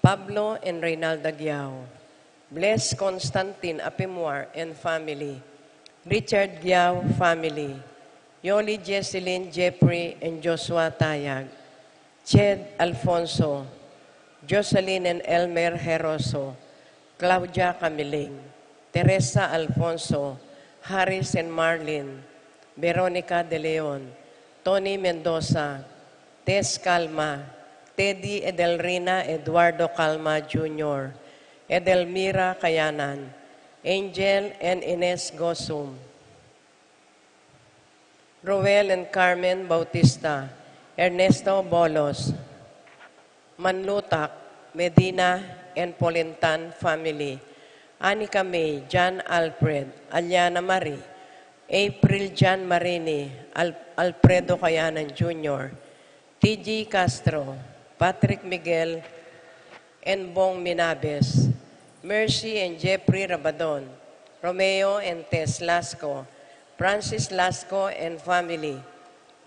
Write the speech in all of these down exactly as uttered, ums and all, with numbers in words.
Pablo and Reynalda Giao, Bles Constantine Apimwar and family, Richard Giao family, Yoli Jesselyn Jeffrey and Joshua Tayag, Ched Alfonso, Jocelyn and Elmer Heroso, Claudia Camiling, Teresa Alfonso, Harris and Marlin, Veronica De Leon, Tony Mendoza, Tess Calma, Teddy Edelrina Eduardo Calma Junior, Edelmira Kayanan, Angel and Ines Gosum, Roel and Carmen Bautista, Ernesto Bolos, Manlutak, Medina and Polintan family, Anika May, John Alfred, Aliana Marie, April John Marini, Al- Alfredo Kayanan Junior, T G Castro, Patrick Miguel, and Bong Minabes, Mercy and Jeffrey Rabadon, Romeo and Tess Lasco, Francis Lasco and family,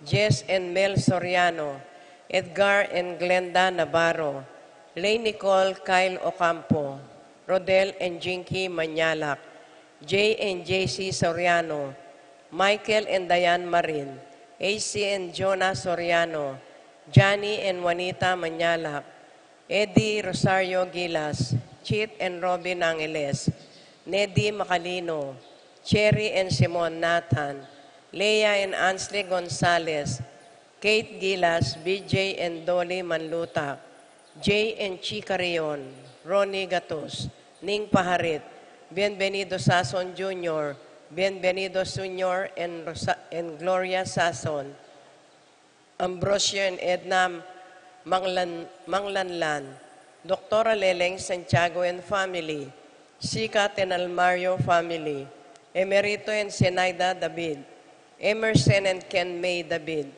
Jess and Mel Soriano, Edgar and Glenda Navarro, Lay Nicole Kyle Ocampo, Rodel and Jinky Manyalak, Jay and J C Soriano, Michael and Diane Marin, A C and Jonah Soriano, Johnny and Juanita Manyalak, Eddie Rosario Gilas, Chit and Robin Angeles, Neddy Macalino, Cherry and Simon Nathan, Leah and Ansley Gonzalez, Kate Gilas, B J and Dolly Manlutak, Jay and Chica Rion, Ronnie Gatus, Ning Paharit, Bienvenido Sason Junior, Bienvenido Senior and, Rosa- and Gloria Sason, Ambrosio and Edna Manglan- Manglanlan, Doctor Leleng Santiago and family, Sikat and Almario family, Emerito and Zenaida David, Emerson and Ken May David,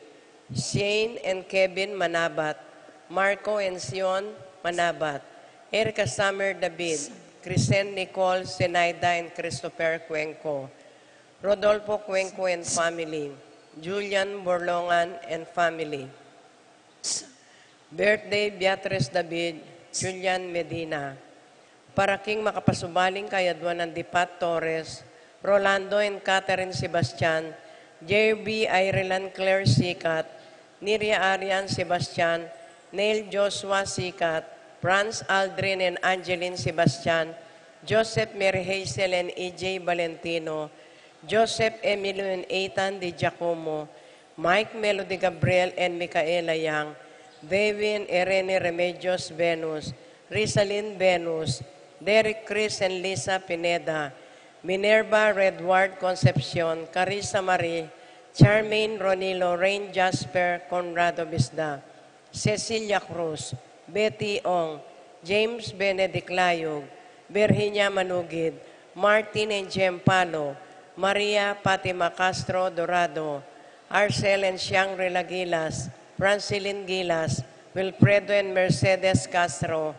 Shane and Kevin Manabat, Marco and Sion Manabat, Erica Summer David, Chrisen Nicole Zenaida and Christopher Cuenco, Rodolfo Cuenco and family, Julian Borlongan and family. Birthday, Beatriz David, Julian Medina. Para king makapasubaling kayadwanan di Pat Torres, Rolando and Catherine Sebastian, Jerby Ireland Claire Sikat, Niria Arian Sebastian, Neil Joshua Sikat, Franz Aldrin and Angeline Sebastian, Joseph Mary Hazel and E J Valentino, Joseph Emilio and Ethan Di Giacomo, Mike Melody Gabriel and Micaela Yang, Devin Irene Remedios Venus, Rizalin Venus, Derek Chris and Lisa Pineda, Minerva Redward Concepcion, Carissa Marie, Charmaine Ronilo, Rain Jasper, Conrado Bisda, Cecilia Cruz, Betty Ong, James Benedict Layug, Virginia Manugid, Martin and Jem Palo, Maria Fatima Castro Dorado, Arcel and Shangri-La Gilas, Francilin Gilas, Wilfredo and Mercedes Castro,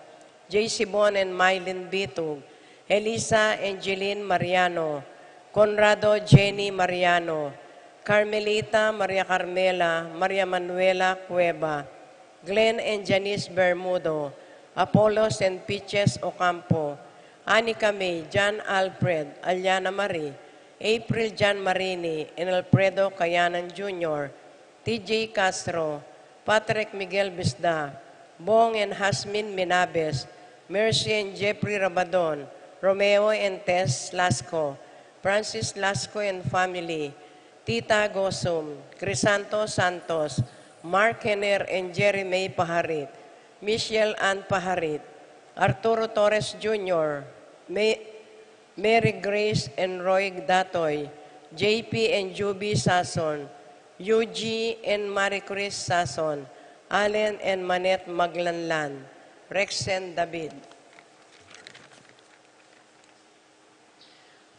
J C Bon and Mylene Bitug, Elisa Angeline Mariano, Conrado Jenny Mariano, Carmelita Maria Carmela Maria Manuela Cueva, Glenn and Janice Bermudo, Apollos and Peaches Ocampo, Anika May, John Alfred, Aliana Marie, April John Marini, and Alfredo Kayanan Junior, T J Castro, Patrick Miguel Bisda, Bong and Hasmin Minabes, Mercy and Jeffrey Rabadon, Romeo and Tess Lasco, Francis Lasco and family, Tita Gosum, Crisanto Santos, Mark Henner and Jerry May Paharit, Michelle Ann Paharit, Arturo Torres Junior, May- Mary Grace and Roy Datoy, J P and Juby Sason, Yuji and Marie Chris Sason, Allen and Manette Maglanlan, Rexen David.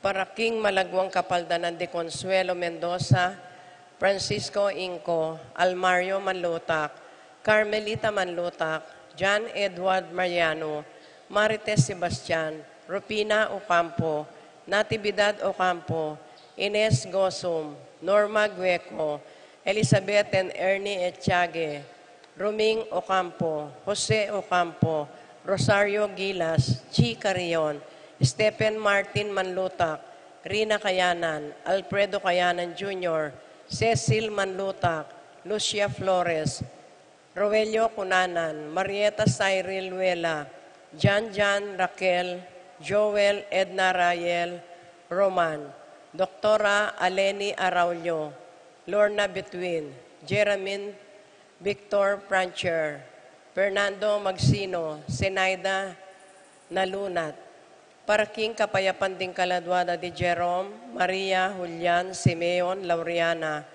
Para king malagwang kapaldanan di Consuelo Mendoza, Francisco Inco, Almario Manlutak, Carmelita Manlutak, John Edward Mariano, Marites Sebastian, Rufina Ocampo, Natividad Ocampo, Ines Gosum, Norma Gueco, Elizabeth and Ernie Echage, Ruming Ocampo, Jose Ocampo, Rosario Gilas, G. Carrion, Stephen Martin Manlutak, Rina Kayanan, Alfredo Kayanan Junior, Cecil Manlutak, Lucia Flores, Roelio Cunanan, Marieta Cyril Luela, Jan Jan Raquel, Joel Edna Rael Roman, Doktora Aleni Araulio, Lorna Between, Jeramin Victor Francher, Fernando Magsino, Zenaida Nalunat, para king kapayapan ding kaladua da di Jerome, Maria, Julian, Simeon, Laureana,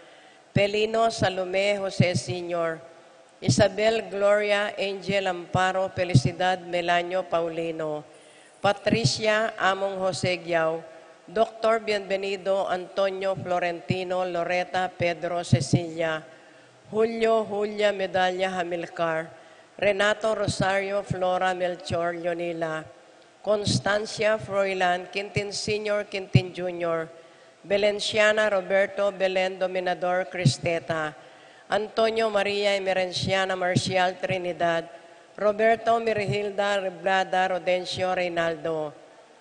Pelino, Salome, Jose Senior, Isabel, Gloria, Angel, Amparo, Felicidad, Melanio, Paulino, Patricia, Among Jose Giao, Doktor Bienvenido, Antonio, Florentino, Loreta, Pedro, Cecilia, Julio, Julia, Medalia, Hamilcar, Renato, Rosario, Flora, Melchor, Leonila, Constancia, Froilan, Quintin Senior, Quintin Junior, Belenciana, Roberto, Belen, Dominador, Cristeta, Antonio, Maria, Emerenciana, Marcial, Trinidad, Roberto, Mirihilda, Reblada, Rodencio, Reynaldo,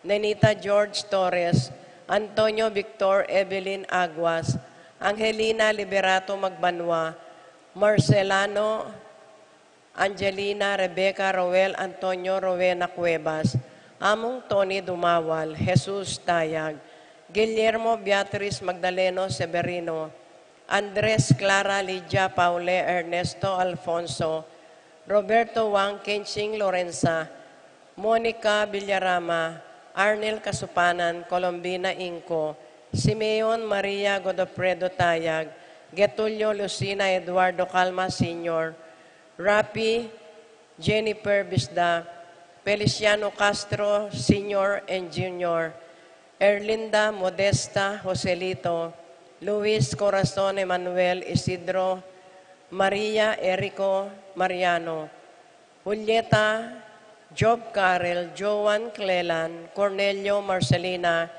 Nenita, George Torres, Antonio, Victor, Evelyn Aguas, Angelina, Liberato, Magbanua, Marcelano, Angelina, Rebecca, Roel, Antonio, Rowena Cuevas, Among Tony Dumawal, Jesus Tayag, Guillermo, Beatriz, Magdaleno, Severino, Andres, Clara, Lydia, Paule, Ernesto, Alfonso, Roberto Wang, Kenching Lorenza, Monica Villarama, Arnel Kasupanan, Colombina Inco, Simeon, Maria, Godofredo Tayag, Getulio, Lucina, Eduardo Calma Senior, Rapi, Jennifer Bisda, Feliciano Castro Senior and Junior, Erlinda, Modesta, Joselito, Luis, Corazon, Emmanuel, Isidro, Maria, Erico, Mariano, Julieta, Job, Carel, Joan, Clelan, Cornelio, Marcelina,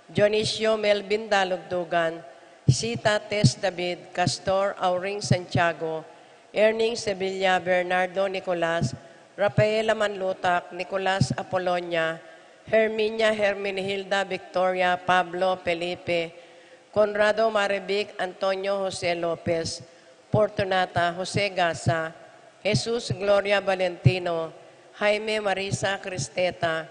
Dionisio, Melvin, Dalugdugan, Sita, Tess, David, Castor, Auring, Santiago, Erning, Sevilla, Bernardo, Nicolas, Rafaela, Manlutak, Nicolas, Apolonia, Herminia, Herminihilda, Victoria, Pablo, Felipe, Conrado, Marivic, Antonio, Jose Lopez, Fortunata, Jose Gasa, Jesus, Gloria, Valentino, Jaime, Marisa, Cristeta,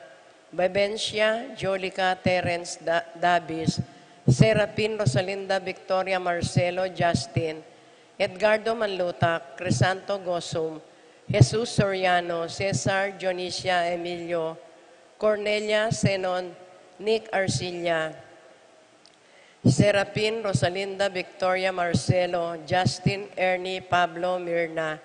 Bebencia, Jolica, Terence, Da-, Davis, Serafin, Rosalinda, Victoria, Marcelo, Justin, Edgardo, Manlutak, Crisanto, Gosum, Jesus, Soriano, Cesar, Dionisia, Emilio, Cornelia, Zenon, Nick, Arcilia, Serafin, Rosalinda, Victoria, Marcelo, Justin, Ernie, Pablo, Mirna,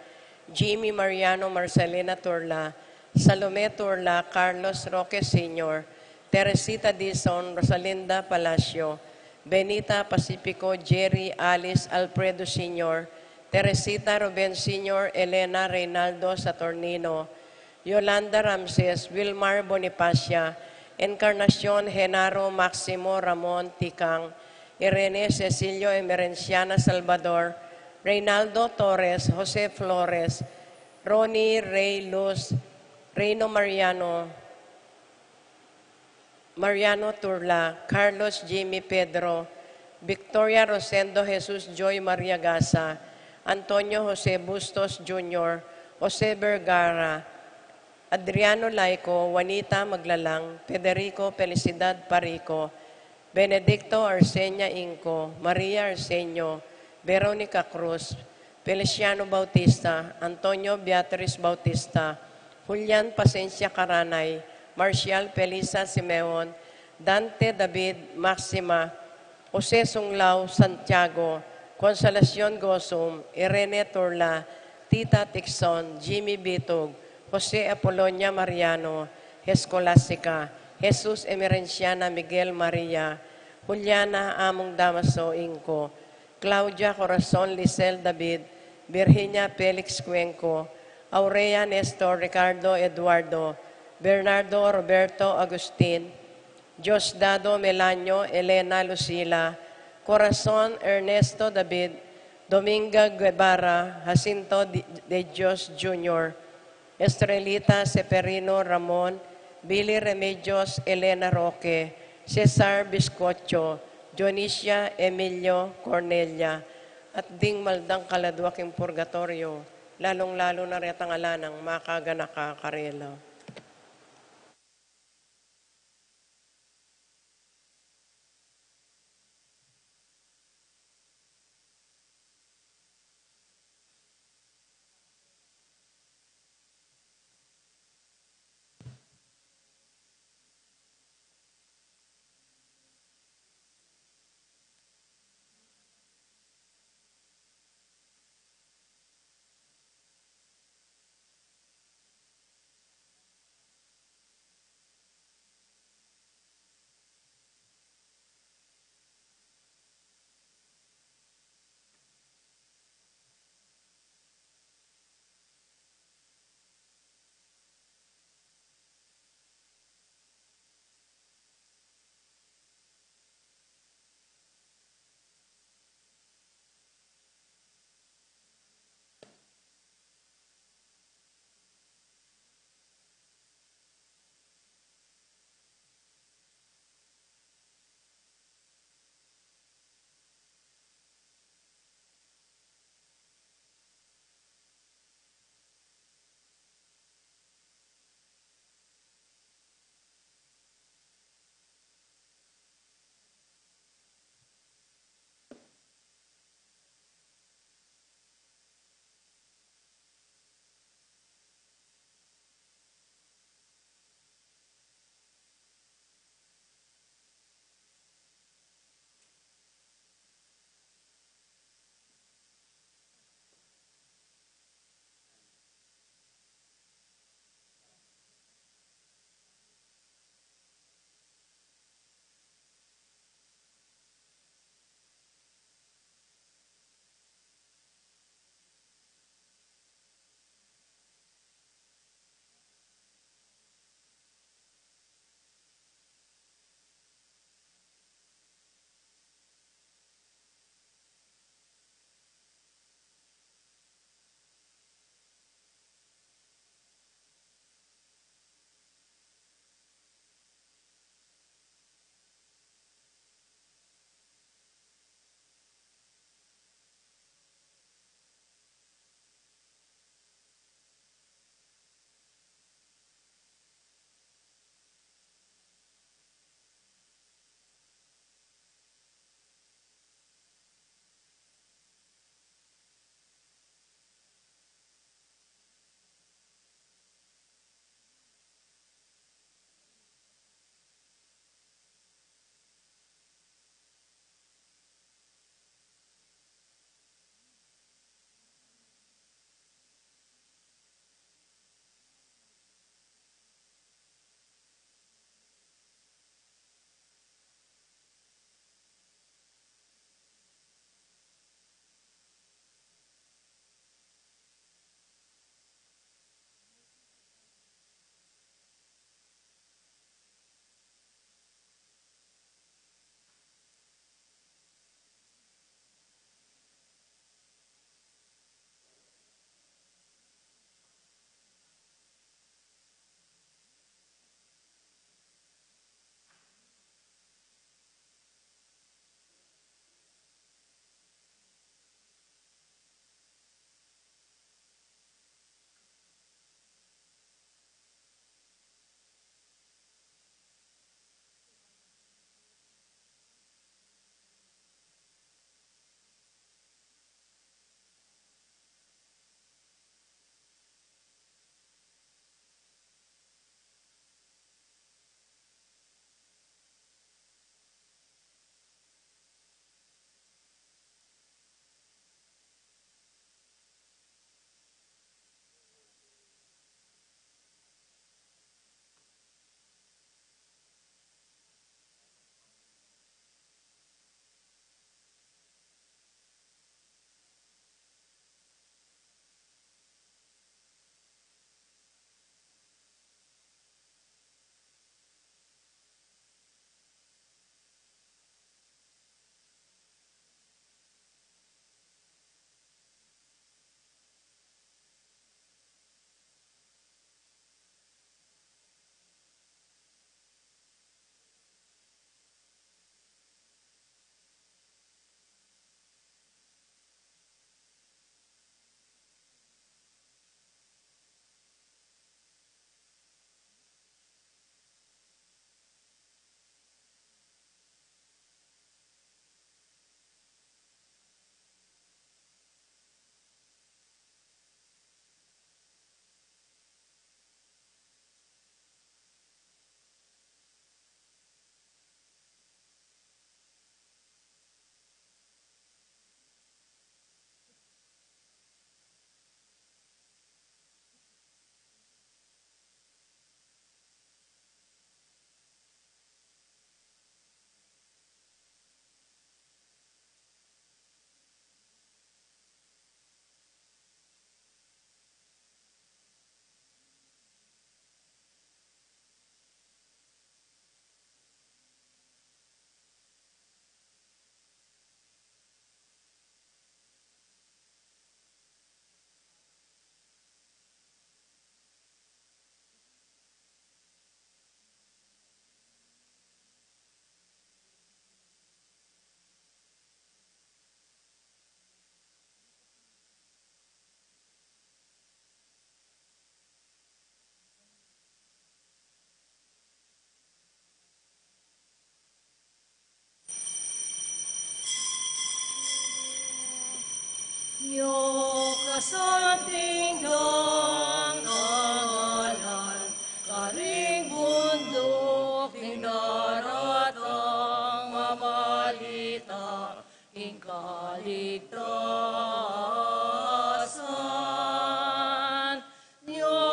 Jimmy, Mariano, Marcelina Turla, Salome Turla, Carlos Roque Senior, Teresita Dizon, Rosalinda Palacio, Benita Pacifico, Jerry, Alice, Alfredo Senior, Teresita, Ruben Senior, Elena, Reynaldo, Saturnino, Yolanda Ramses, Wilmar Bonifacia, Encarnacion, Genaro, Maximo, Ramon, Tikang, Irene, Cecilio, Emerenciana, Salvador, Reynaldo Torres, Jose Flores, Ronnie, Rey, Luz, Reino Mariano, Mariano Turla, Carlos, Jimmy, Pedro, Victoria, Rosendo, Jesus, Joy, Maria Gasa, Antonio, Jose Bustos Junior, Jose Vergara, Adriano Laico, Juanita Maglalang, Federico, Felicidad Parico, Benedicto, Arsenia Inco, Maria Arsenio, Veronica Cruz, Feliciano Bautista, Antonio, Beatriz Bautista, Julian Pasencia Caranay, Marcial, Felisa, Simeon, Dante, David, Maxima, Jose Sunglao, Santiago, Consolacion Gosum, Irene Turla, Tita Tixon, Jimmy Bitug, Jose Apolonia Mariano, Escolastica, Jesus Emerenciana, Miguel, Maria, Juliana, Among Damaso Inco, Claudia, Corazon, Lisel, David, Virginia, Felix, Cuenco, Aurea, Nestor, Ricardo, Eduardo, Bernardo, Roberto, Agustin, Diosdado, Melanio, Elena, Lucila, Corazon, Ernesto, David, Dominga, Guevara, Jacinto, Di-, De Dios Junior, Estrelita Seferino Ramon, Billy Remedios, Elena Roque, Cesar Biscocho, Dionisia Emilio Cornelia, at ding maldang kaladua king purgatorio, lalung-lalu na retang ala nang makaganaka karela. Nya kasanting dang tangalan, karing bunduk ding daratang mamalita ing kaligtasan. Nya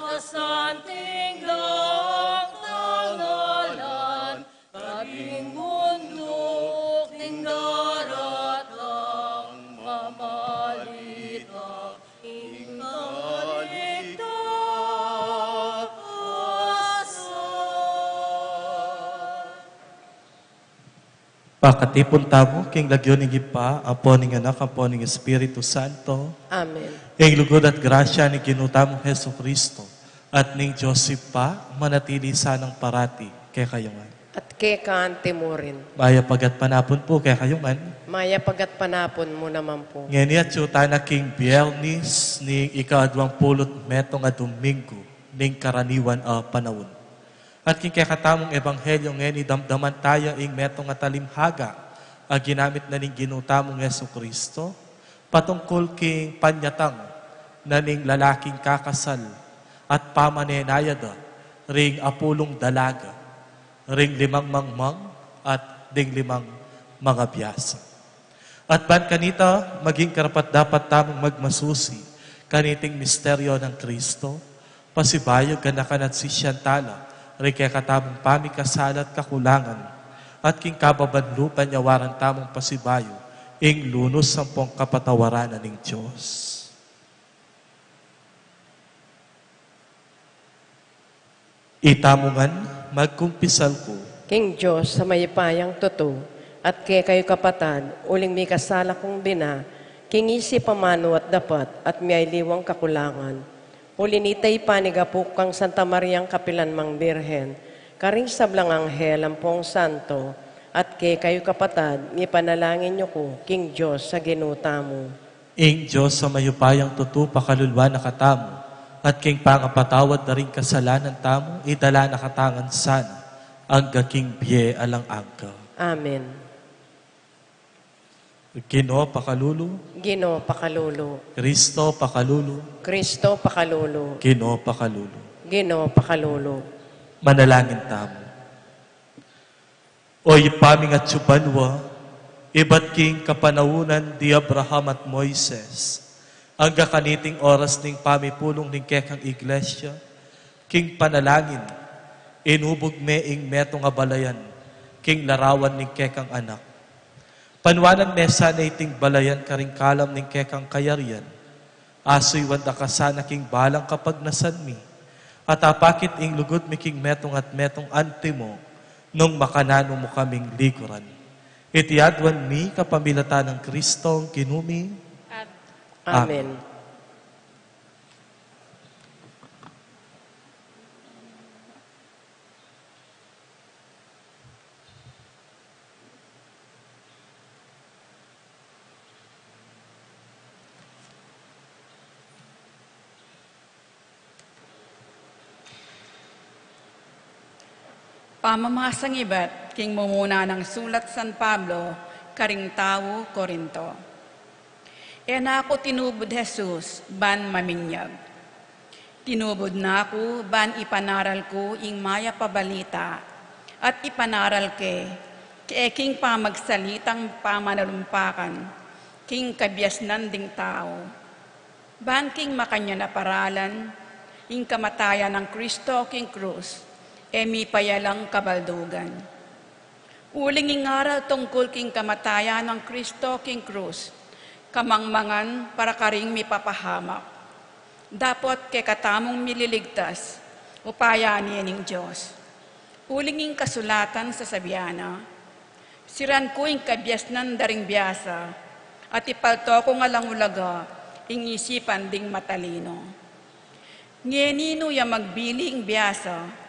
kasanting dang tangalan, karing bunduk ding daratang mamalita ing kaligtasan. Pakatipun tamu king lagyu ning Ibpa, ampo ning Anak, ampo ning Espiritu Santo. Amen. Ing lugud at grasya ning Ginu tamung Jesucristo, at ning Dios Ibpa, manatili sanang parati kekayu ngan. At keka anti mu rin. Mayap a gatpanapun pu kekayu ngan. Mayap a gatpanapun mu naman pu. Ngeni atyu tana king Biyernes ning ika-aduang pulu't metung a Dominggu ning karaniwan a panaun. At king kekatamung ebanghelyo ngeni, damdaman taya ing metung a talimhaga a ginamit na ning Ginu tamung Jesucristo patungkul king panyatang na ning lalaking kakasal at pamanenaya da ring apulung dalaga, ring limang mangmang at ding limang mangabiasa. At ban kanita, maging karapat-dapat tamung magmasusi kaniting misteryo nang Kristo, pasibayu ganakan at sisian tala ring kekatamung pamikasala at kakulangan, at king kababan lupa nyawaran tamung pasibayu ing lunus ampong kapatawaran na ning Dios. Itamu ngan, magkumpisal ku king Dios a mayupayang tutu, at kekayu kapatad, uling mikasala kung bina, king isip, amanu at dapat, at miyaliwang kakulangan. Uli nita, ipanigapu ku kang Santa Mariang kapilan mang Birhen, karing sablang anghel ampong santo, at kekayu kapatad, ipanalangin yu ku king Dios a Ginu tamu. Ing Dios a mayupayang tutu pakaluluan na katamu, at king pangapatawad da ring kasalanan tamu, idala na katamu ngan sana angga king bie alang angga. Amen. Ginu pakalulu. Ginu pakalulu. Kristo pakalulu. Kristo pakalulu. Ginu pakalulu. Ginu pakalulu. Manalangin tamu. O Ibpa ming atsu banua, ibat king kapanaunan di Abraham at Moises, angga kaniting oras ning pamipulung ning kekang Iglesia, king panalangin, inubug me ing metung a balayan king larawan ning kekang Anak. Panuanan me sana iting balayan karing kalam ning kekang kayarian. Asuyuan da ka sana king balang kapagnasan mi, at apakit ing lugud mi king metung at metung antimo, nung makananu mu kaming likuran. Iti aduan mi kapamilatan nang Kristong Ginu mi. Amen. Amen. Pamamasang ibat king mumuna nang sulat San Pablo karing tau Corinto. E na ku tinubud Jesus ban maminyag. Tinubud na ku ban ipanaral ku ing mayap a balita, at ipanaral ke, ke king pamagsalitang pamanalumpakan king kabiasnan ding tau. Ban king makanyan a paralan, ing kamatayan nang Kristo king krus, e mipayalang kabaldugan. Uling ing aral tungkul king kamatayan nang Kristo king krus, kamangmangan para karing mipapahamak. Dapot kekatamung mililigtas, upaya ne ning Dios. Uling ing kasulatan sasabian na, "Siran ku ing kabiasnan da ring biasa, at ipalto kung alang ulaga ing isipan ding matalino." Ngeni nu ya magbiling biasa,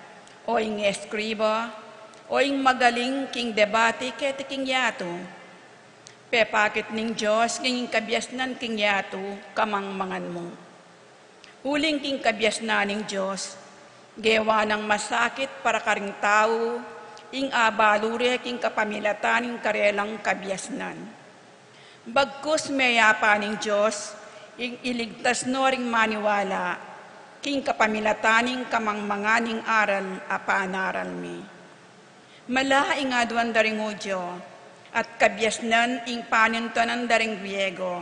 o ing eskriba, o ing magaling king debati keti king yatu? Pepakit ning Dios king kabiasnan king yatu kamangmangan mu. Uling king kabiasnan ning Dios, gewa nang masakit para karing tau ing abalu re king kapamilatan ning karelang kabiasnan. Bagkus meyapa ning Dios ing iligtas no ring maniwala king kapamilatan ning kamangmangan ning aral a panaral mi. Mala ing aduan da ring Judio, at kabiasnan ing panintunan da ring Griego.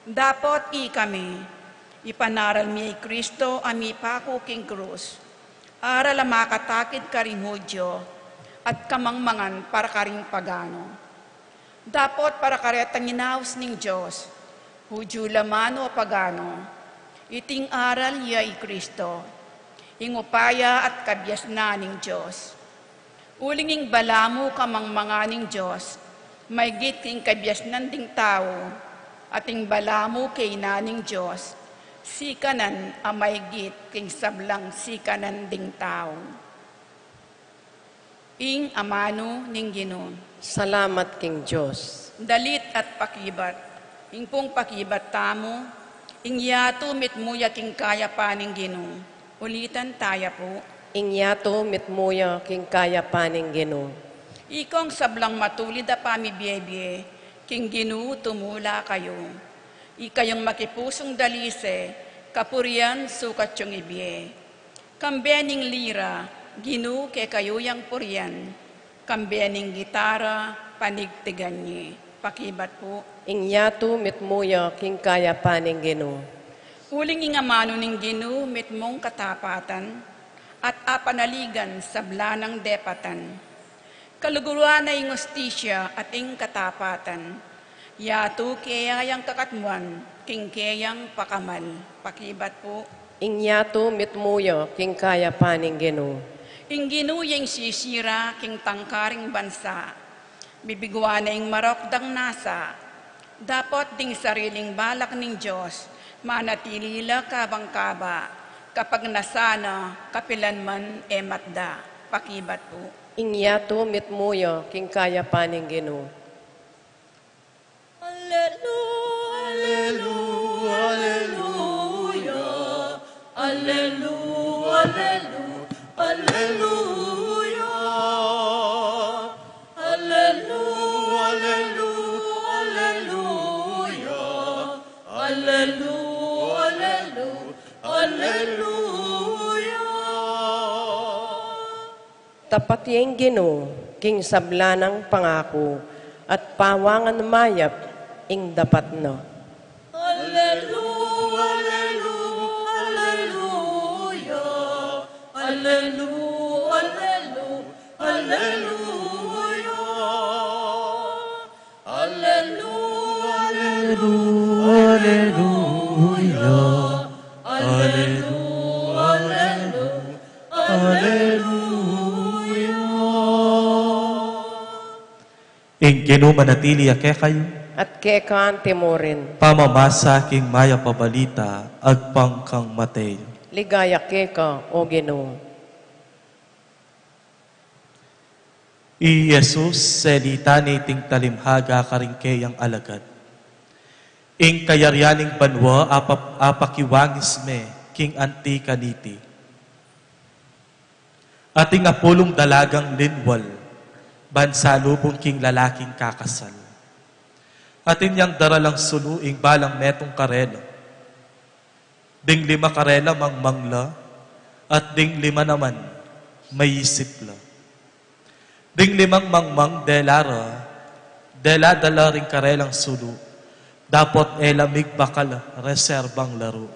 Dapot ikami, ipanaral mi i Kristo a mipaku king krus, aral a makatakit karing Judio, at kamangmangan para karing pagano. Dapot para karetang inaus ning Dios, Judio la man o pagano, iting aral ya i Kristo, ing upaya at kabiasnan ning Dios. Uling ing balamu kamangmangan ning Dios, maygit king kabiasnan ding tau, at ing balamu kaynan ning Dios, sikanan a maygit king sablang sikanan ding tau. Ing amanu ning Ginu. Salamat king Dios. Dalit at pakibat. Ing pung pakibat tamu, ing yatu mitmu ya king kayapan ning Ginu. Ulitan taya pu. Ing yatu mitmu ya king kayapan ning Ginu. Ikong sablang matulid a pamibiebie, king Ginu tumula kayu. Ikayung makipusung dalise, kapurian sukat yung ibie. Kambe ning lira, Ginu kekayu yang purian. Kambe ning gitara, panigtigan ye. Pakibat pu. Ing yatu mitmu ya king kayapan ning Ginu. Uling ing amanu ning Ginu mitmung katapatan, at apanaligan sabla nang depatan. Kaluguran na ing ustisya at ing katapatan. Yatu keya yang kakatmuan, king keyang pakamal. Pakibat pu. Ing yatu mitmu ya king kayapan ning Ginu. Ing Ginu ya ing sisira king tangkaring bansa. Bibiguan na ing marok dang nasa. Dapot ding sariling balak ning Dios, manatili la kabang kaba, kapag nasa na, kapilan man e matda. Pakibat pu. Ing yatu mitmu ya king kayapan ning Ginu. Alleluia, alleluia, alleluia, alleluia, alleluia. Alleluia, alleluia, alleluia. Alleluia, alleluia, alleluia. Tapat ya ing Ginu king sabla nang pangaku, at pawangan mayap ing dapat na. Alleluia, alleluia, alleluia. Alleluia, alleluia, alleluia. Alleluia, alleluia, alleluia, alleluia. Ing Ginu manatili ya kekayu. At keka anti mu rin. Pamamasa king mayap a balita agpang kang Mateo. Ligaya keka, o Ginu. I Jesus, selita ne iting talimhaga karing keyang alagad. Ing kayarian ning banua apa-, apakiwangis me king anti kaniti. Ating apulung dalagang linwal, ban salubung king lalaking kakasal. Atin yang daralang sulu ing balang metung karela. Ding lima karela mangmang la, at ding lima naman maisip la. Ding limang mangmang dela ra, dela da la ring karelang sulu, dapot e la migbakal reserbang laru.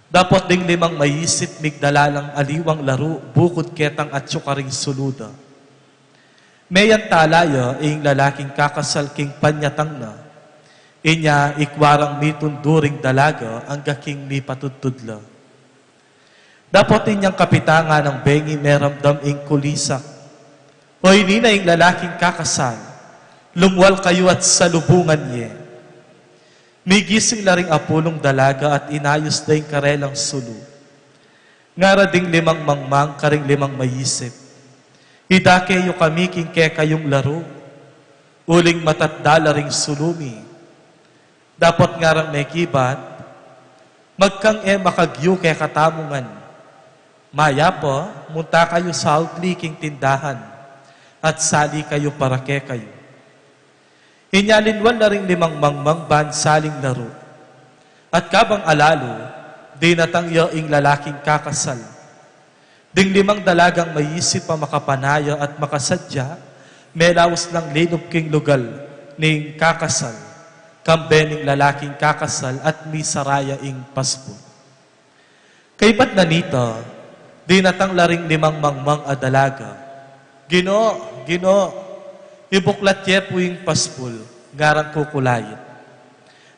Dapot ding limang maisip migdala lang aliwang laru bukud ketang atyu karing sulu da. Meyan tala ya ing lalaking kakasal king panyatang na, inya ikwa rang mitundu ring dalaga angga king mipatudtud la. Dapot inyang kapitan nang bengi meramdam ing kulisak. Oyni na ing lalaking kakasal, lumwal kayu at salubungan ye. Migising la ring apulung dalaga at inayus da ing karelang sulu. Ngara ding limang mangmang karing limang maisip, idake yu kami king kekayung laru, uling matatda la ring sulu mi. Dapot ngarang mekibat, magkang e makagyu kekatamu ngan. Mayap a, munta kayu saugli king tindahan, at sali kayu para kekayu. Inya linwan la ring limang mangmang ban saling laru. At kabang alalu, dinatang ya ing lalaking kakasal. Ding limang dalagang maisip a makapanaya at makasadya, melaus lang linub king lugal ning kakasal, kambe ning lalaking kakasal at misara ya ing pasbul. Kaybat na nita, dinatang la ring limang mangmang a dalaga. Ginu, Ginu, ibuklat ye pu ing pasbul, ngarang kukulayin.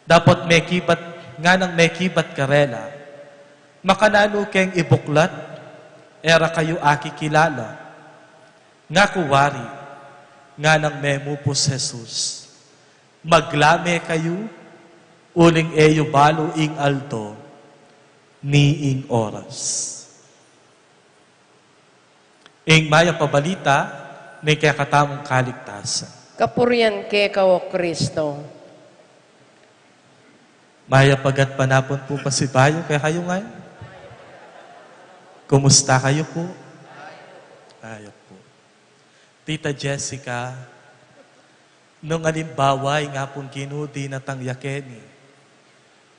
Dapot mekibat, nganang mekibat karela. Makananu keng ibuklat, e ra kayu akikilala. Ngaku wari, nganang memupus Jesus. Maglame kayu, uling e yu balu ing aldo, ni ing oras. Ing mayap a balita ning kekatamung kaligtasan. Kapurian keka, O Kristo. Mayap a gatpanapun pu pasibayu kekayu ngan. Kumusta kayu pu? Mayap pu. Tita Jessica, nung alimbawa ing Apung Ginu dinatang ya keni,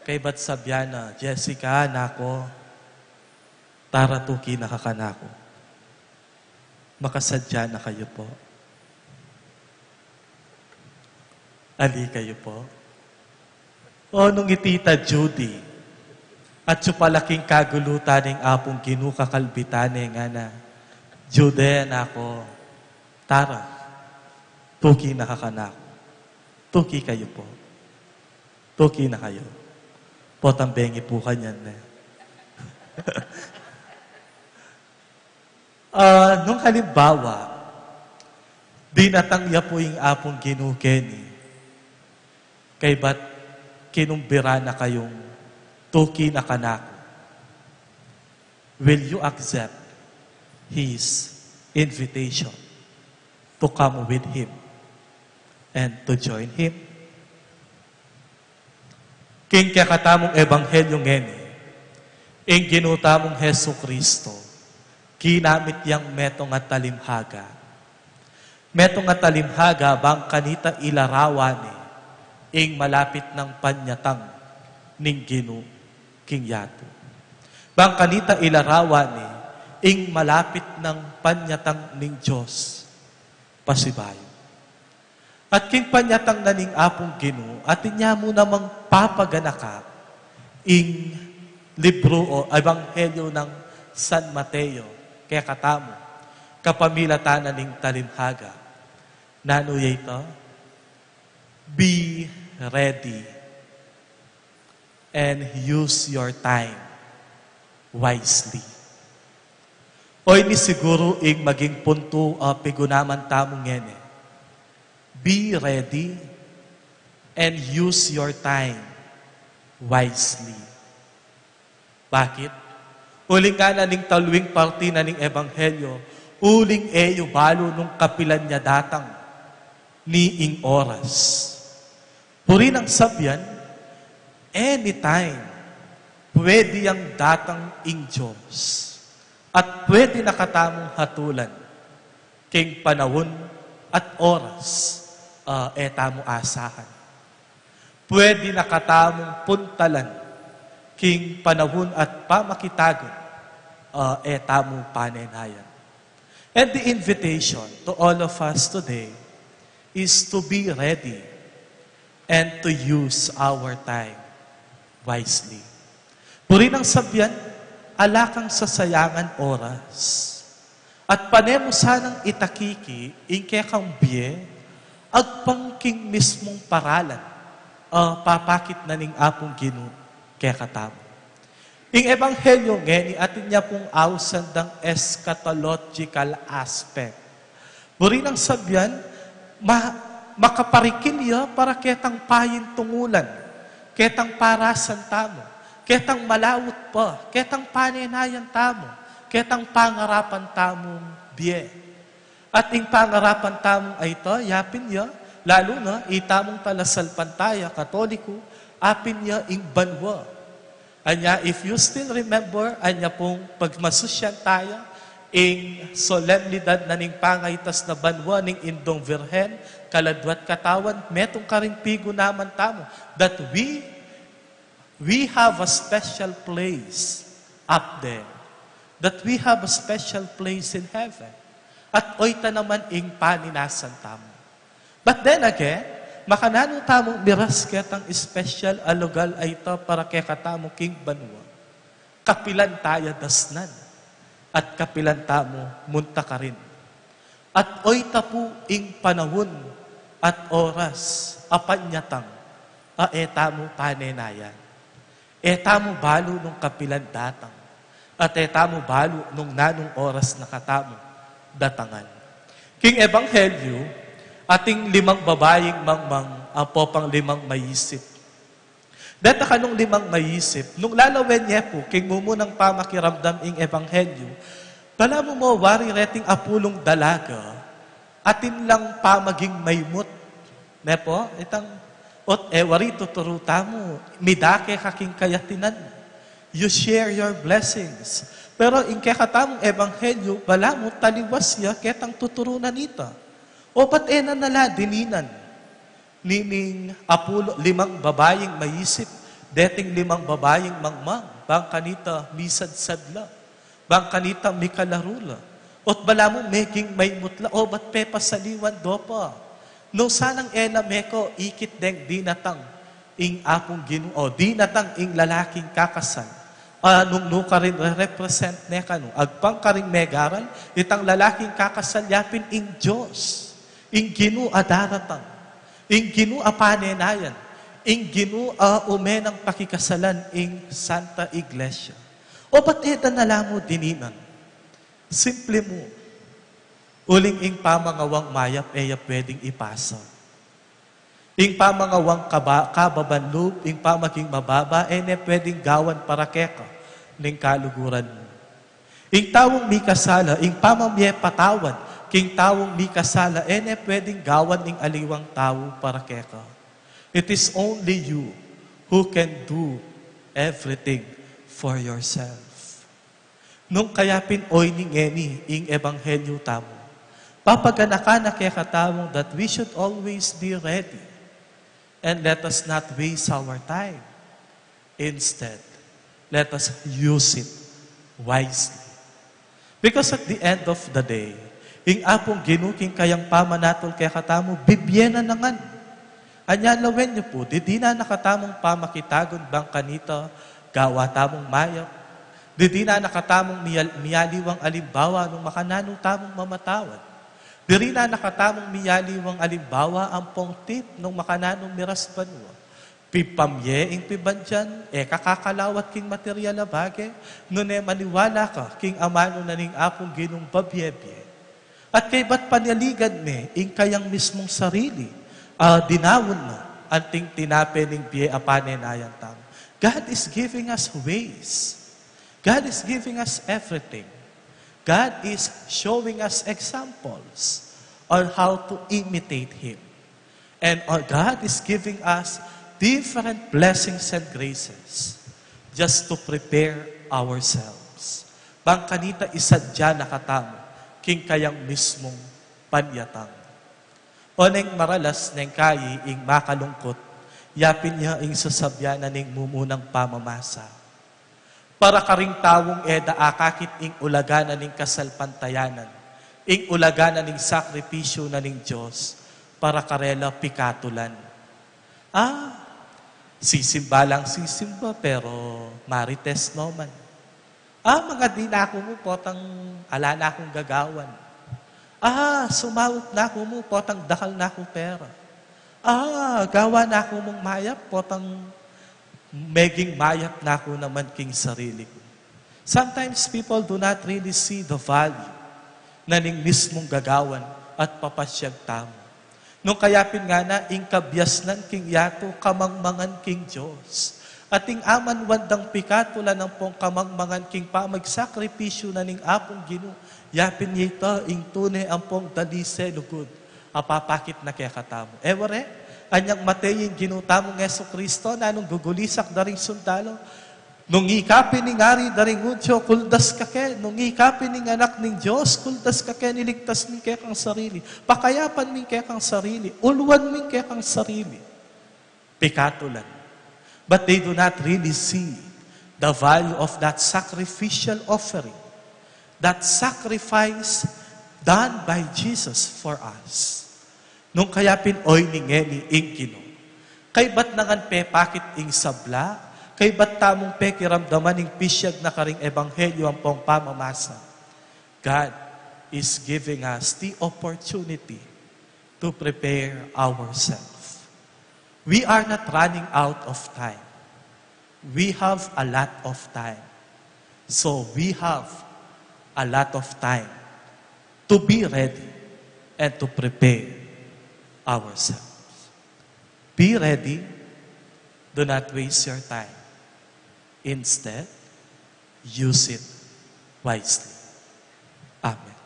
kaybat sabyan na, "Jessica, anak ku, tara tuki na ka kanaku." Makasadya na kayu pu? Ali kayu pu? O nung i Tita Judy, atsu pala king kagulutan ning Apung Ginu kakalbitan ne, ngana, "Judy, anak ku, tara, tuki na ka kanaku." Tuki kayu pu? Tuki na kayu? Potang bengi pu kanyan ne. Ah, nung halimbawa, dinatang ya pu ing Apung Ginu keni, kaybat kinumbira na kayung tuki na kanaku. Will you accept His invitation to come with Him and to join Him? King kekatamung ebanghelyu ngeni, ing Ginu tamung Jesucristo, kinamit yang metung a talimhaga. Metung a talimhaga bang kanita ilarawan ne ing malapit nang panyatang ning Ginu king yatu. Bang kanita ilarawan ne ing malapit nang panyatang ning Dios pasibayu. At king panyatang na ning Apung Ginu, atin ya mu namang papaganaka ing libru o ebanghelyu nang San Mateo kekatamu, kapamilatan na ning talimhaga. Nanu ya ita? Be ready and use your time wisely. O ini siguru ing maging puntu a pigunaman tamu ngeni. Be ready and use your time wisely. Bakit? Uling ngana ning taluing parti na ning ebanghelyu, uling e yu balu nung kapilan ya datang ni ing oras. Buri nang sabyan, anytime, pwede yang datang ing Dios. At pwede na katamung hatulan king panaun at oras a e tamu asahan. Pwede na katamung puntalan king panaun at pamakitagun a e tamu panenayan. And the invitation to all of us today is to be ready and to use our time wisely. Buri nang sabyan, ala kang sasayangan oras. At pane mu sanang itakiki ing kekang bie agpang king mismung paralan a papakit na ning Apung Ginu kekatamu. Ing ebanghelyu ngeni atin ya pung ausan dang eschatological aspect. Buri nang sabyan, ma-, makaparikil ya para ketang payintungulan, ketang parasan tamu, ketang malaut pa, ketang panenayan tamu, ketang pangarapan tamung bie. At ing pangarapan tamung a ita, yapin ya, lalu na itamung talasalpantaya Katoliko, apin ya ing banua. Anya, if you still remember, anya pung pagmasusyan taya, Ing solemnidad na ning pangaitas na banua ning Indung Virgen, kaladwa't katawan, metung karin pigunaman tamu, that we, we have a special place up there, that we have a special place in heaven. At oyta naman ing paninasan tamu. But then again, makananu tamu miras ketang special a lugal a ita para kekatamu king banua? Kapilan taya dasnan, at kapilan tamu munta karin. At oyta pu ing panaun at oras a panyatang a e tamu panenayan. E tamu balu nung kapilan datang, at e tamu balu nung nanung oras na katamu datangan. King Ebanghelyu, ating limang babaing mangmang ampo pang limang maisip. Deta kanung limang maisip, nung lalawen ye pu king mumunang pamakiramdam ing Ebanghelyu, balamu mo wari reting apulung dalaga, atin lang pamaging maimut. Ne pu? Itang, ot e wari tuturu tamu, midake ka king kayatinan. You share your blessings. Pero ing kekatamung Ebanghelyu, balamu taliwas ya ketang tuturu na nita. O ba't e na nala dininan? Nining apulo, limang babaing maisip, deting limang babaing mangmang, bang kanita misadsad la, bang kanita mikalaru la, ot balamu meging maimut la, o ba't pepasaliwan do pa? Nung sanang e la meko ikit deng dinatang ing Apung Ginu, o dinatang ing lalaking kakasal, a nung nukarin re-represent ne kanu, agpang karing megaral, itang lalaking kakasal yapin ing Dios, ing Ginu a daratang, ing Ginu a panenayan, ing Ginu a ume nang pakikasalan ing Santa Iglesia. O ba't e da na la mu dininan? Simple mu. Uling ing pamangawang mayap e ya pwedeng ipasa. Ing pamangawang kaba-, kababan lub, ing pamaging mababa, e ne pwedeng gawan para keka ning kaluguran mu. Ing taung mikasala, ing pamamye patawad king taung mikasala, e ne pwedeng gawan ning aliwang tau para keka. It is only you who can do everything for yourself. Nung kaya pin oyni ngeni ing Ebanghelyu tamu, papaganakan na kekatamu that we should always be ready and let us not waste our time. Instead, let us use it wisely. Because at the end of the day, ing Apung Ginu king kayang pamanatul kekatamu, bibye na ngan. Anya lawen yu pu, didinan na katamung pamakitagun bang kanita gawa tamung mayap. Didinan na katamung miyal-, miyaliwang alimbawa nung makananu tamung mamatawad. Didinan na katamung miyaliwang alimbawa ampong tip nung makananu miras banua. Pipamye ing pibandian, e ka kakalawat king material a bage, nune maniwala ka king amanu na ning Apung Ginung babie-bie. At kaybat panyaligan me ing kayang mismung sarili, a dinaun na, anting tinape ning bie a panenayan tamu. God is giving us ways. God is giving us everything. God is showing us examples on how to imitate Him. And, uh, God is giving us different blessings and graces just to prepare ourselves. Bang kanita isadya na katamu king kayang mismung panyatang. Oneng maralas neng kayi ing makalungkut, yapin ya ing sasabyan na ning mumunang pamamasa. Para karing taung e da akakit ing ulaga na ning kasalpantayanan, ing ulaga na ning sakripisyu na ning Dios, para karela pikatulan. Ah, sisimba lang sisimba, pero marites no man. Ah, mangadi na ku mu, potang ala na kung gagawan. Ah, sumaup na ku mu, potang dakal na ku pera. Ah, gawa na ku mung mayap, potang meging mayap na ku naman king sarili ku. Sometimes people do not really see the value na ning mismung gagawan at papasyag tamu. Nung kaya pin ngana, ing kabiasnan king yatu, kamangmangan king Dios. At ing amanwan dang pikatulan ampong kamangmangan king pamagsakripisyu na ning Apung Ginu, yapin ya ita ing tune ampong dalise lugud a papakit na kekatamu. E ware, anyang mate ing Ginu tamung Jesucristo, nanung gugulisak da ring sundalu, Nung ika pin ing Ari da ring Judio, kuldas ka ke. Nung ika pin ing Anak ning Dios, kuldas ka ke. Niligtas mu ing kekang sarili. Pakayapan mu ing kekang sarili. Ulwan mu ing kekang sarili. Pikatulan. But they do not really see the value of that sacrificial offering, that sacrifice done by Jesus for us. Nung kaya pin oyni ngeni ing Ginu, kaybat na ngan pepakit ing sabla, kaybat tamung pekiramdaman ing pisyag na karing ebanghelyo ampong pamamasa, God is giving us the opportunity to prepare ourselves. We are not running out of time. We have a lot of time. So we have a lot of time to be ready and to prepare ourselves. Be ready. Do not waste your time. Instead, use it wisely. Amen.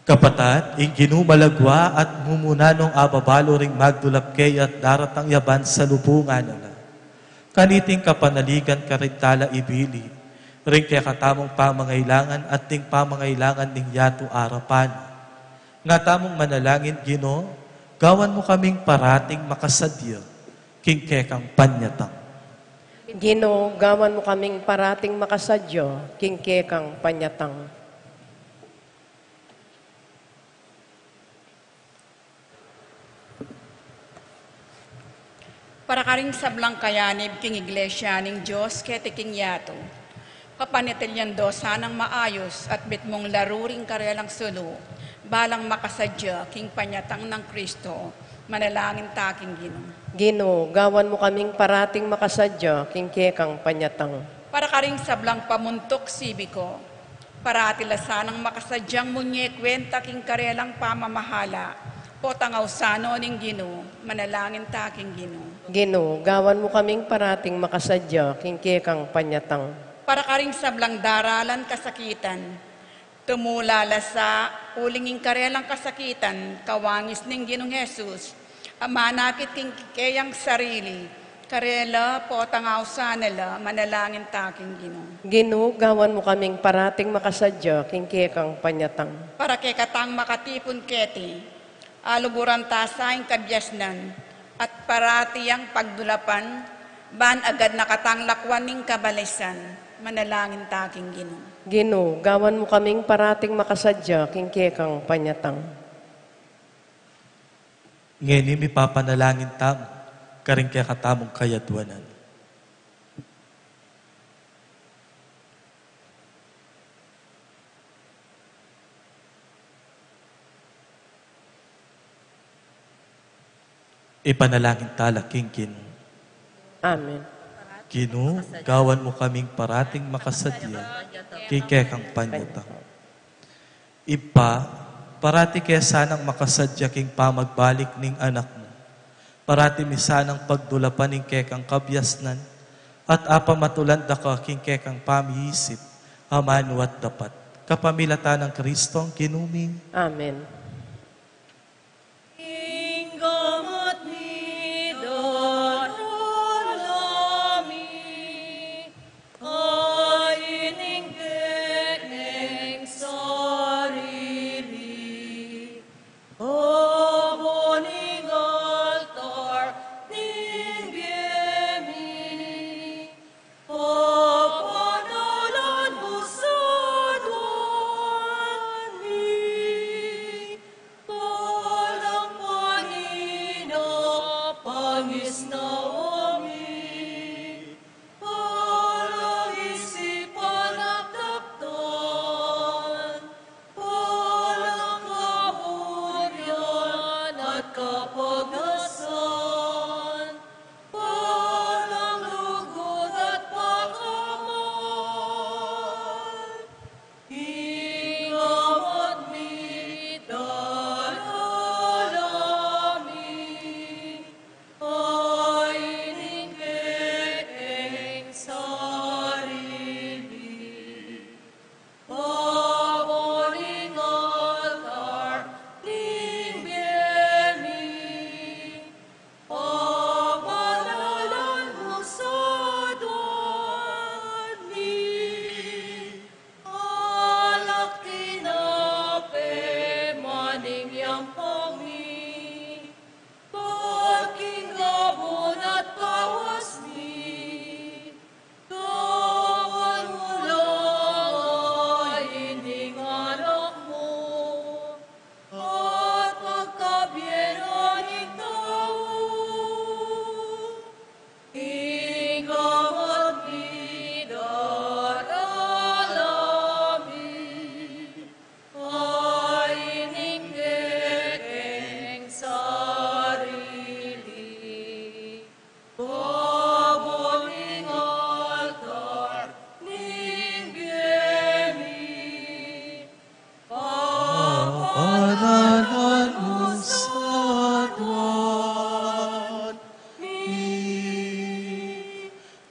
Kapatad, ing Ginu malagwa at mumuna nung ababalu ring magdulap keya at daratang ya ban salubungan na la. Kaniting kapanaligan karin tala ibili ring kekatamung pamangailangan at ding pamangailangan ning yatu arapan. Nga tamung manalangin, Ginu, gawan mu kaming parating makasadya king kekang panyatang. Ginu, gawan mu kaming parating makasadya king kekang panyatang. Para karing sablang kayanib king Iglesia ning Dios keti king yatu. Kapanitilyan do sanang maayus at mitmung laru ring karelang sulu, balang makasadya king panyatang nang Kristo, manalangin ta king Ginu. Ginu, gawan mu kaming parating makasadya king kekang panyatang. Para karing sablang pamuntuk sibiko, parati la sanang makasadyang munye kwenta king karelang pamamahala, potang ausan no ning Ginu, manalangin ta king Ginu. Ginu, gawan mu kaming parating makasadya king kekang panyatang. Para karing sablang daralan kasakitan, tumula la sa uling ing karelang kasakitan, kawangis ning Ginung Jesus, a manakit king keyang sarili, karela, potang ausan na la, manalangin ta king Ginu. Ginu, gawan mu kaming parating makasadya king kekang panyatang. Para kekatang makatipun keti, aluguran ta sa ing kabiasnan, at parati yang pagdulapan, ban agad na katang lakwan ning kabalasan, manalangin ta king Ginu. Ginu, gawan mu kaming parating makasadya king kekang panyatang. Ngeni mipapanalangin tamu karing kekatamung kayadwanan. Ipanalangin tala king Ginu. Amen. Ginu, gawan mu kaming parating makasadya king kekang panyatang. Ibpa, parati ke sanang makasadya king pamagbalik ning Anak mu. Parati mi sanang pagdulapan ing kekang kabiasnan, at apamatulan da ka king kekang pamiisip, amanu at dapat. Kapamilatan nang Kristong Ginu mi. Amen. Ing gamat mi, darala mi, kaini ing kekeng sarili, aba ning altar ning bie mi, papadalan mu sa aduan mi, palang panina, pangisnawa mi, palang isipan at daptan, palang kaburian at kapagnasan, palang lugud at pakamal. Ing gamat mi, darala mi, ay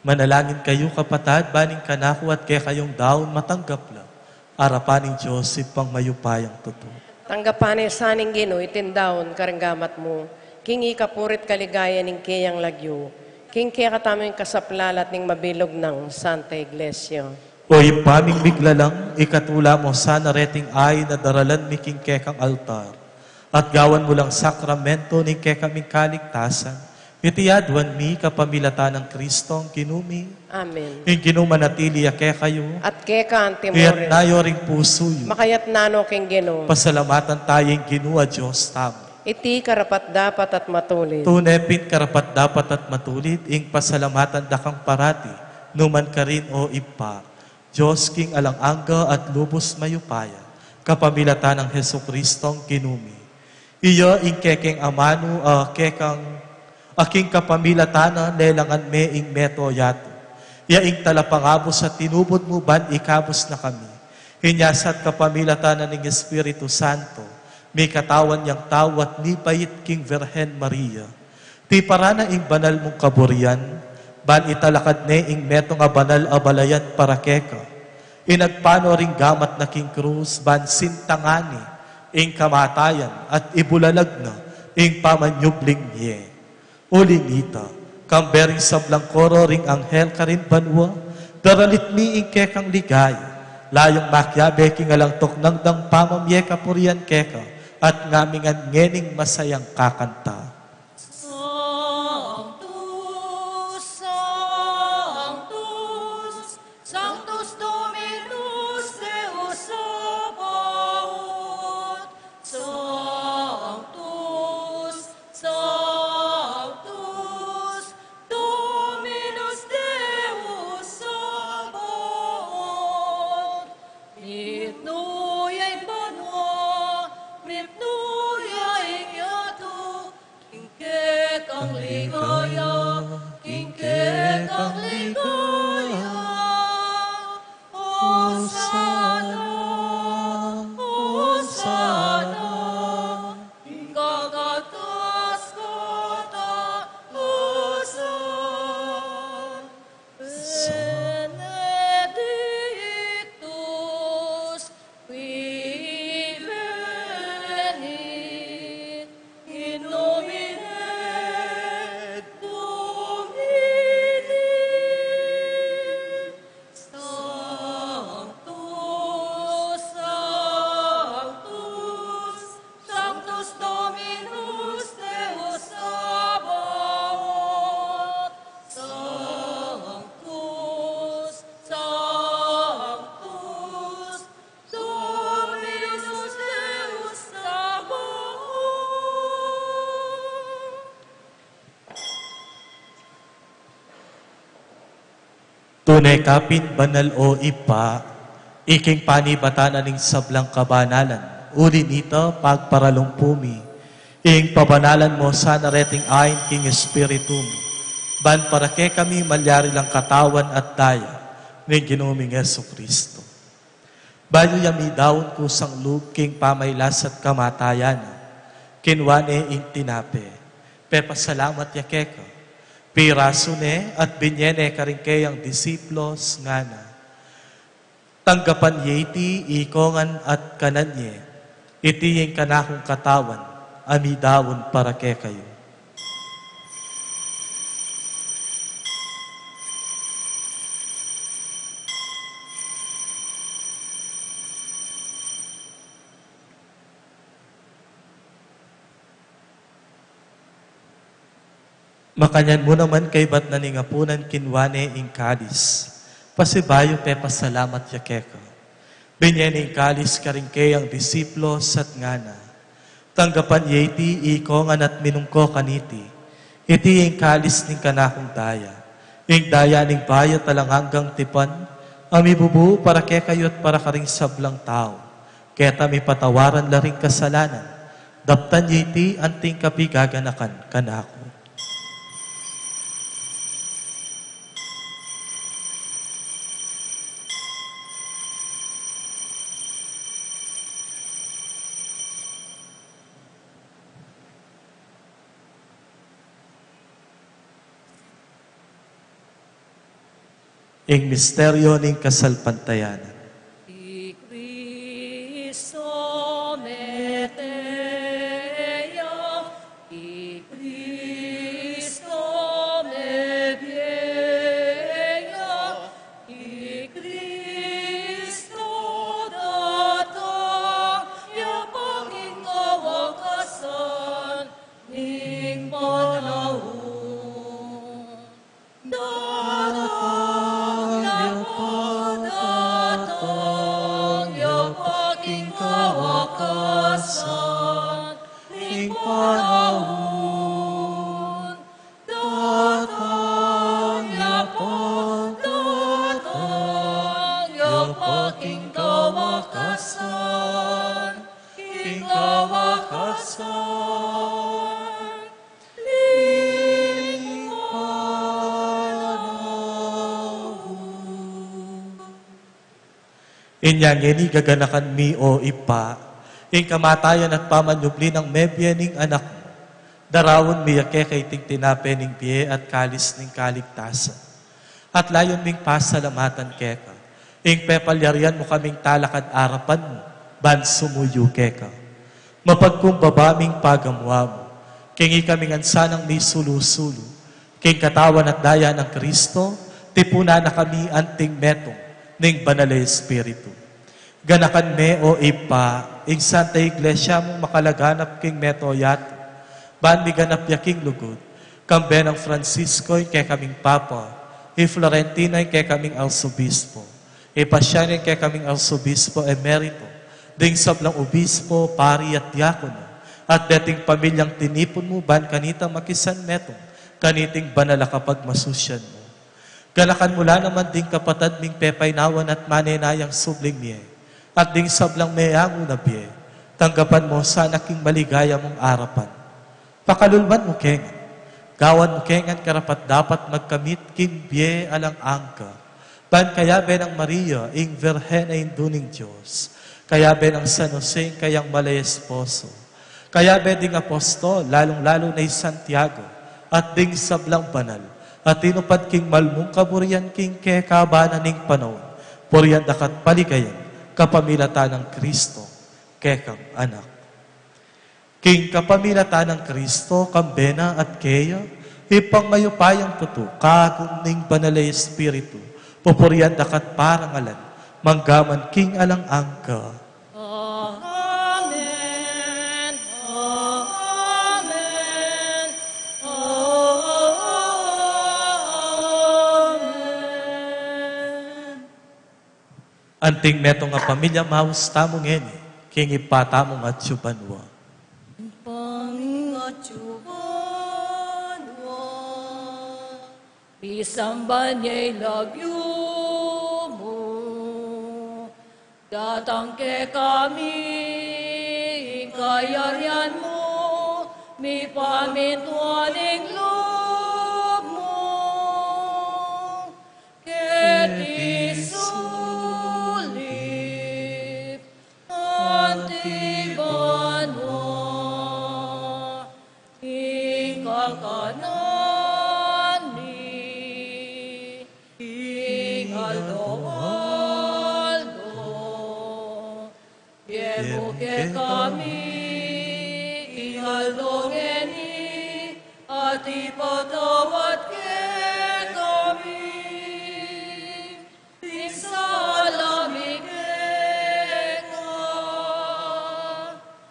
Manalangin kayu, kapatad, ban ing kanaku at kekayung daun matanggap la arapan ning Dios Ibpang mayupayang tutu. Tanggapan na sa ning Ginu iting daun karing gamat mu, king ikapuri't kaligayan ning keyang lagyu, king kekatamung kasaplalan at ning mabilug nang Santa Iglesia. O Ibpa ming miglalang, ikatula mu sana reting ain a daralan mi king kekang altar, at gawan mu lang sakramento ning kekaming kaligtasan. Iti aduan mi kapamilatan nang Kristong Ginu mi. Amen. Ing Ginu manatili ya kekayu. At keka antimurin. Iyatas yu ring pusu yu. Makayatas no king Ginu. Pasalamatan tamu ing Ginu a Dios tamu. Iti karapat-dapat at matulid. Tune pin karapat-dapat at matulid ing pasalamatan da kang parati, nu man karin, o Ibpa, Dios king alang angga at lubus mayupaya, kapamilatan nang Jesukristong Ginu mi. Iya ing kekeng amanu a kekang, a king kapamilatan na lelangan me ing meto yatu. Iya ing talapangabus a tinubud mu ban ikabus na kami. Inya sa at kapamilatan na ning Espiritu Santo, mikatawan yang tau at mibait king Virgen Maria. Tiparan na ing banal mung kaburian, ban italakad ne ing metung a banal a balayan para keka. Inagpang no ring gamat na king krus, ban sintangan ne ing kamatayan at ibulalag na ing pamanyubling mie. Uli nita, kambe ring sablang koro ring anghel karin banua, daralit mi ing kekang ligaya, layung makiabe king alang tuknang dang pamamie kapurian keka, at ngamingan ngening masayang kakanta. Sanctus, Sanctus, Sanctus Dominus Deus Sabaoth. Sanctus, Sanctus Dominus Deus Sabaoth. Mipnu ya ing banua, mipnu ya ing yatu, king kekang ligaya, king kekang ligaya. Hosana, Hosana, ing kakatas kata, Hosana. Benedictus qui venit in nomine Domini. Sanctus, Sanctus, Sanctus Dominus Deus Sabaoth. Sanctus, Sanctus Dominus Deus Sabaoth. Tune ka pin banal, o Ibpa, iking panibatan na ning sablang kabanalan. Uli nita, pagparalumpu mi ing pabanalan mu sana reting ain king Espiritu mu, ban para kekami malyari lang katawan at daya ning Ginu ming Jesucristo. Bayu ya midaun kusang lub king pamailas at kamatayan na, kinua ne ing tinape, pepasalamat ya keka, pirasu ne at binye ne karing keyang disipulus, ngana: Tanggapan ye iti ikongan at kanan ye, iti ing kanakung katawan a midaun para kekayu. Makanyan mu naman kaybat na ning apunan, kinua ne ing kalis, pasibayu pepasalamat ya keka, binye ne ing kalis karing keyang disipulus at ngana: Tanggapan ye iti ikongan at minum ko kaniti, iti ing kalis ning kanakung daya, ing daya ning bayu't alang anggang tipan, a mibubu para kekayu at para karing sablang tau, keta mipatawaran la ring kasalanan. Daptan ye iti anting kapigaganakan kanaku. Ing misteryo ning kasalpantayanan. I Kristo mete ya, i Kristo mebie ya, i Kristo datang ya pa king kawakasan ning panaun. Datang ya pa, datang ya pa king kawakasan ning panaun. Datang ya pa, datang ya pa king kawakasan, king kawakasan. Inya ngeni gaganakan mi, O Ibpa, ing kamatayan at pamanyubli nang mebie ning Anak mu. Daraun mi ya keka iting tinape ning bie at kalis ning kaligtasan. At layun ming pasalamatan keka ing pepalyarian mu kaming talakad arapan mu ban sumuyu keka. Mapagkumbaba ming pagamuan mu king ikami ngan sanang misulu-sulu king katawan at daya nang Kristo, tipunan na kami anting metung ning Banal a Espiritu. Ganakan me, O Ibpa, ing Santa Iglesia mung makalaganap king meto yatu, ban miganap ya king lugud, kambe nang Francisco ing kekaming Papa, i Florentino ing kekaming Arsobispo, i Pasiano ing kekaming Arsobispo Emerito, ding sablang obispo, pari at diakono, at deting pamilyang tinipun mu ban kanita makisanmetung kaniting banal a kapagmasusyan mu. Ganakan mu la naman ding kapatad ming pepaynawan at manenayang subling mie, at ding sablang meangu na bie, tanggapan mu sana king maligaya mung arapan. Pakalulwan mu kengan, gawan mu kengan karapat-dapat magkamit king bie alang angga, ban kayabe nang Maria, ing Virgen a Indu ning Dios, kayabe nang San Jose, ing kayang mal a esposo, kayabe ding apostol, lalung-lalu na i Santiago, at ding sablang banal a tinupad king mal mung kaburian king kekaban na ning panaun, purian da ka at paligayan kapamilatan nang Kristo, kekang Anak. King kapamilatan nang Kristo, kambe na at keya, Ibpang mayupayang tutu, kagum ning Banal a Espiritu, pupurian da ka at parangalan, mangga man king alang angga. Amen. Amen. Amen. Anting metung a pamilya, maus tamu ngeni king Ibpa tamung atsu banua. Ibpa ming atsu banua, misamban ya ing lagyu mu, datang kekami ing kayarian mu, mipamintuan ing lub mu keti sulip anti banua. Ing kakanan mi king aldo-aldo, ibie mu kekami king aldo ngeni, at ipatawad kekami ding sala mi keka,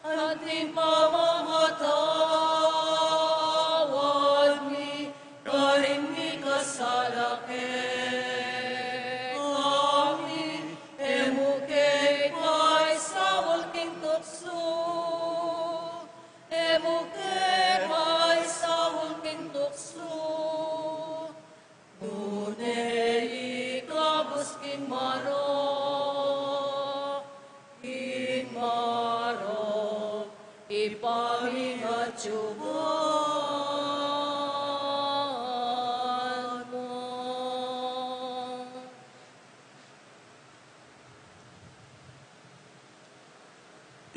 anti ing pamamatawad mi karing mikasala kekami, e mu ke paisaul king tuksu, e mu ke paisaul king tuksu, nune ikabus king marok, king marok, Ibpa ming atsu banua.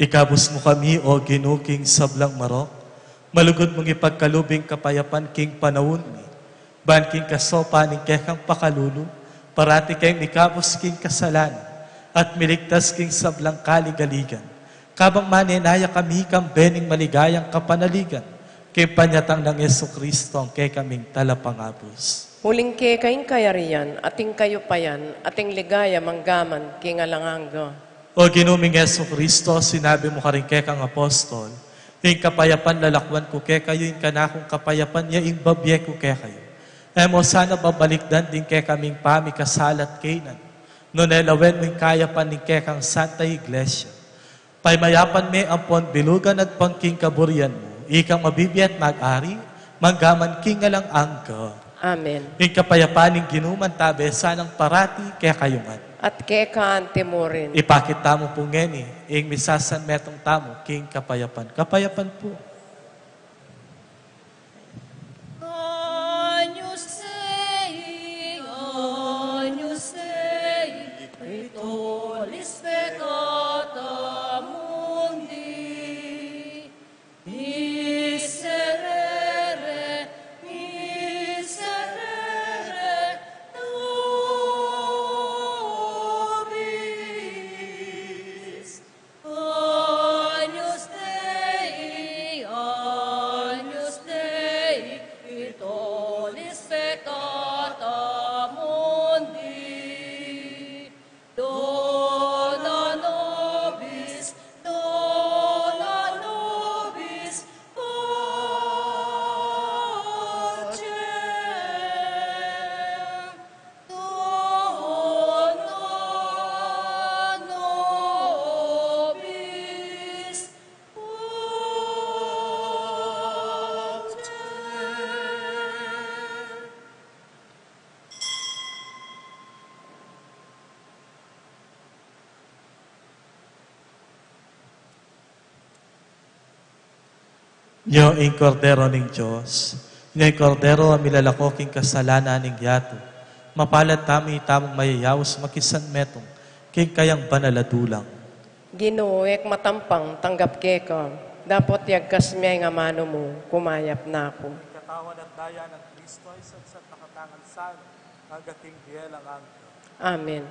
Ikabus mu kami, O Ginu, king sablang marok, malugud mung ipagkalub ing kapayapan king panaun mi, ban king kasopan ning kekang pakalulu, Parati keng mikabus king kasalanan at miligtas king sablang kaligaligan. Kabang manenaya kami kang bening maligayang kapanaligan, king panyatang nang Jesucristo, ang kekaming talapangabus. Uling keka ing kayarian, at ing kayupayan, at ing ligaya manggaman king alang angga. O Ginu ming Jesucristo, sinabi mu karing kekang apostol, ing kapayapan lalakwan ku kekayu, ing kanakung kapayapan ya ing babie ku kekayu. E mu sana babalikdan ding kekaming pamikasalat kaynan, nune lawen mu ing kayapan ning kekang Santa Iglesia. Pamayapan me ampon bilugan at pangking kaburian mu, ikang mabibie at mag-ari, manggaman king alang angga. Amen. Ing kapayapan ning Ginu mantabe sanang parati kekayu ngan. At keka anti mu rin. Ipakit tamu pu ngeni ing misasanmetung tamu king kapayapan. Kapayapan pu. Agnus Dei, Agnus Dei, qui tollis peccata mundi, miserere, miserere nobis. Agnus Dei, Agnus Dei, qui tollis peccata mundi, dona nobis, dona nobis pacem. Dona nobis pacem. Nyo ing Kordero ning Dios, nyo ing Kordero a milalako king kasalanan ning yatu. Mapalad tamu itamung mayayaus makisanmetung king kayang banal a dulang. Ginu, e ku matampang tanggap keka, dapot yagkas me ing amanu mu, kumayap na ku. Ing katawan at daya nang Kristo ay satsat na katangan sana, angga king bie alang angga. Amen.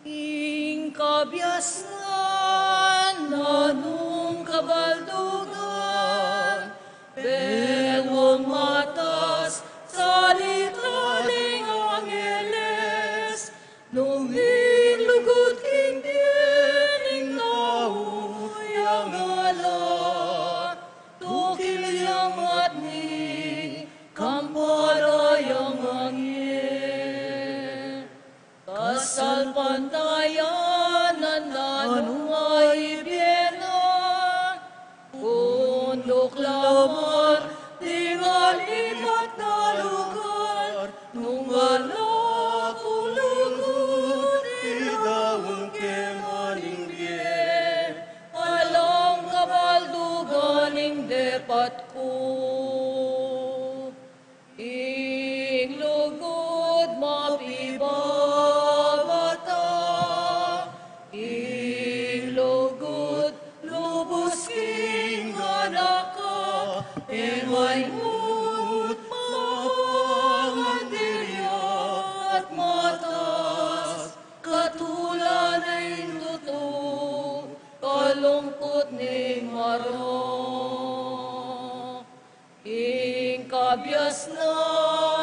Ing kabiasnan na nung kabaldugan, bewang matas salita ning angeles, nung inlugud king bie ning tau yang ala, tukil yang matni, kampara yang angel. Kasalpantayanan na nung aibie na, kunduk la man ding alipat na lugar, nung ala ku lugud idaun ke man ing bie, alang kabaldugan ing depat ku. Ing lugud mapibabata, ing lugud lubus king anak ka, e maimut, mapangan diryak at matas, katula na ing tutu, kalungkut ning marok. Ing kabiasnan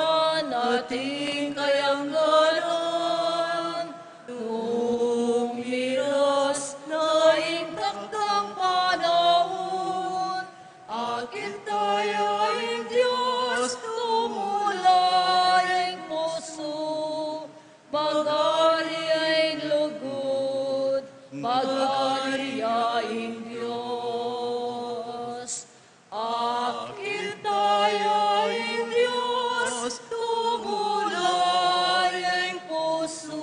Ating kayang galan, nung miras na ing takdang panaun, akit taya ing Dios, tumula ing pusu, magari ing lugud, magari ing Dios. Akit taya ing Dios, tumula ing pusu,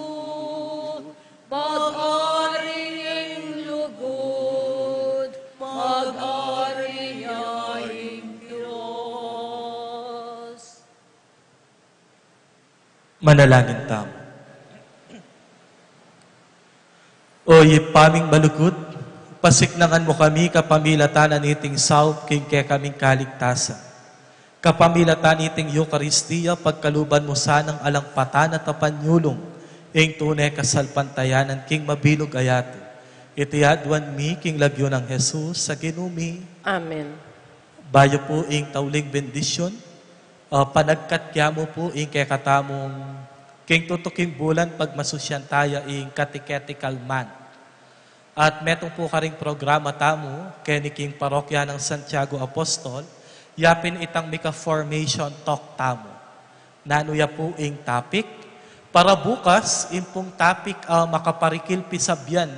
magari ing lugud, magari ing Dios. Manalangin tamu. O Ibpa ming malugud, pasiknangan mu kami kapamilatan na niting saup king kekaming kaligtasan. Kapamilatan niting Eukaristia, pagkaluban mu sanang alang patan at apanyulung ing tune kasalpantayanan king mabilug a yatu. Iti aduan mi king lagyu nang Jesus a Ginu mi. Amen. Bayu pu ing tauling bendisyun, ah, panagkat kyamu pu ing kekatamung king tutuking bulan pagmasusyan taya ing catechetical month. At metung pu karing programa tamu keni king parokya nang Santiago Apostol, yapin itang mika formation talk tamu. Nanu ya pu ing topic? Para bukas, ing pung topic a makaparikil pisabyan,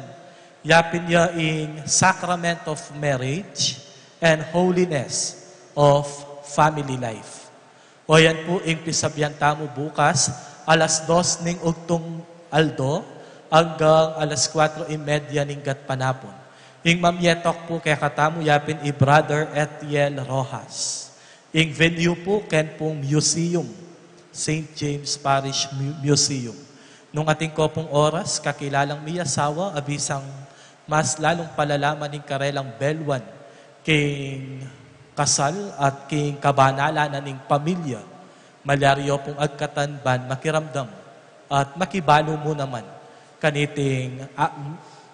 yapin ya ing Sacrament of Marriage and Holiness of Family Life. O yan pu ing pisabyan tamu bukas, alas dos ning ugtung aldo anggang alas kuwatro y medya ning gatpanapun. Ing mamyetalk pu kekatamu yapin i Brother Etiel Rojas. Ing venue pu, ken pung museum, Saint James Parish Mu-, Museum. Nung atin ko pung oras, kakilalang miyasawa, a bisang mas lalung palalaman ing karelang belwan king kasal at king kabanalan na ning pamilya, malyari yo pung agkatan ban makiramdam at makibalu mu naman kaniting, ah,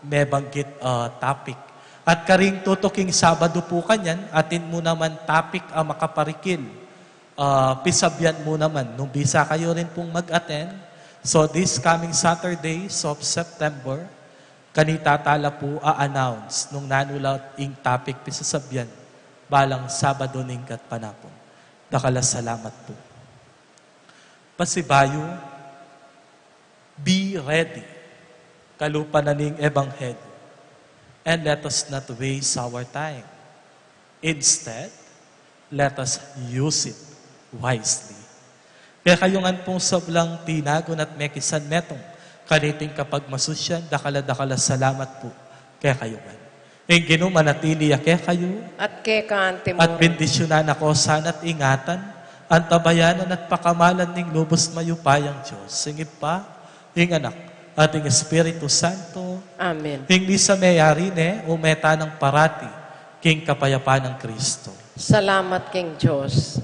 mebanggit, ah, topic. At karing tutuking Sabadu pu kanyan, atin mu naman topic a makaparikil, ah, pisabyan mu naman. Nung bisa kayu rin pung mag-attend, so this coming Saturday, so September, kanita tala pu a-announce nung nanu la ing topic pisasabyan. Balang Sabadu ning gatpanapun. Dakal a salamat pu. Pasibayu, be ready. Kalupa na ning ebanghelyo. And let us not waste our time. Instead, let us use it wisely. Kekayu ngan pung sablang tinagun at mekisan metung kaniting kapagmasusyan, dakal a dakal a salamat pu kekayu ngan. Ing Ginu manatili ya kekayu. At keka antimu. At bendisyunan na ko sana at ingatan, antabayanan at pakamalan ning lubus mayupayang Dios, ing Ibpa, ing Anak, at ing Espiritu Santo. Amen. Ing misa meyari ne, ume tanang parati king kapayapan nang Kristo. Salamat king Dios.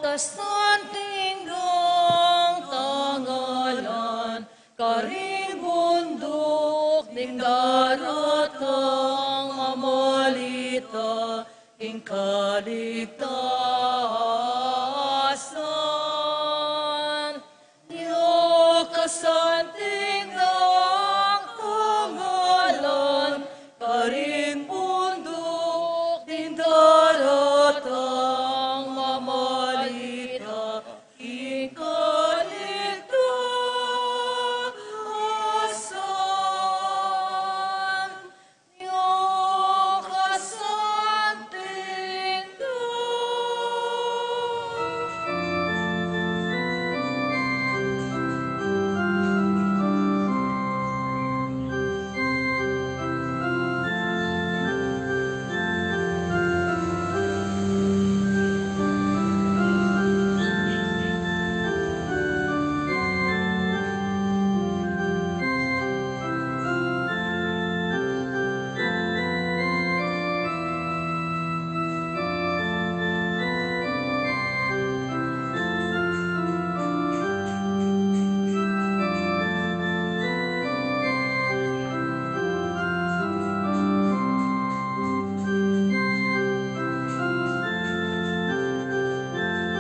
Kasanting dang tangalan, karing bunduk ning daratang a balita, ing kaligtasan.